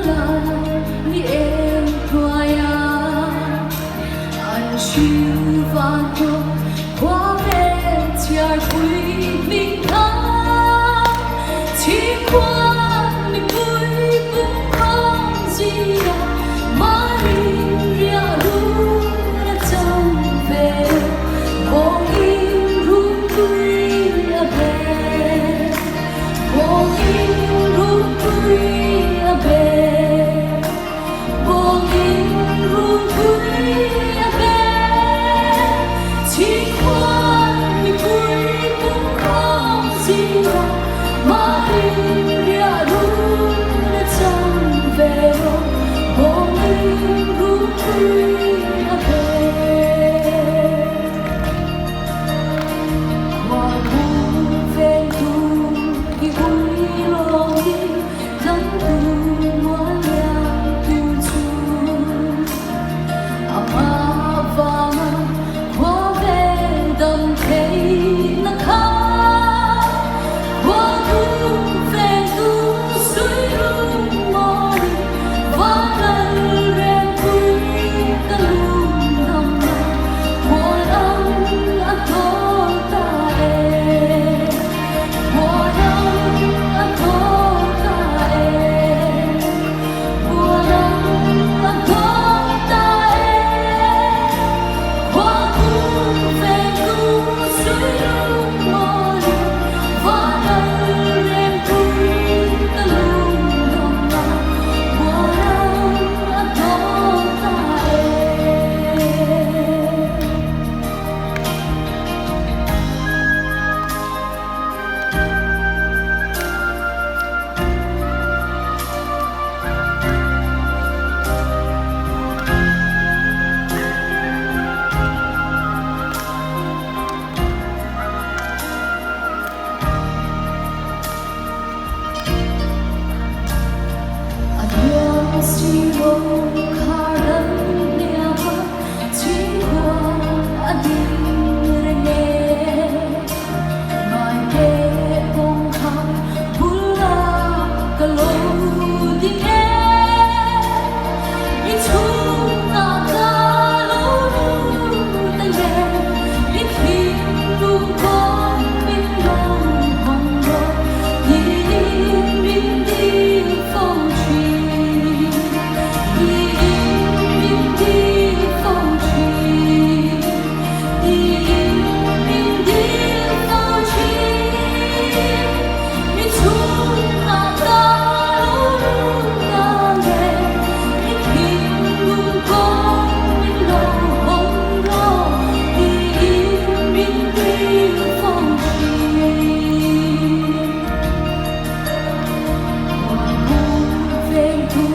lai ni eng hnuaia an hriu van thawk khua vel chhiar pui hming thang chhingkhuan mipui pumkhawm zia mahni riah run a chang ve bawngin runpui a be bawngin runpui a be bawngin runpui a be chhingkhuan mipui pumkhawm zia mahni riah run a chang ve rawh bawngin runpui a be. Khualbu vengtu i ui lawngin dangtu mual liamtu chu amah vanga khua vel dam theihna kha Khualbu vengtu suirum mawi vanlal rempui ka lungdamna mual ang a thaw ta e mual ang a thaw ta e mual ang a thaw ta e Khualbu vengtu suirum mawi vanlal rempui ka lungdamna mual ang a thaw ta e. A hniam silo khar dal hniam a chhingkhua a ding reng e. Ngai te kawngkhar bulah ka lo ding e. I chhungah ka lo lut ang e. I thinlung kawng min lo hawng rawh tiin min dil fo thin. Tiin min dil fo thin. Tiin min dil fo thin. Mi chhungah ka lo lut ang e. I thinlung kawng min lo hawng rawh tiin min dil fo thin. Khualbu vengtu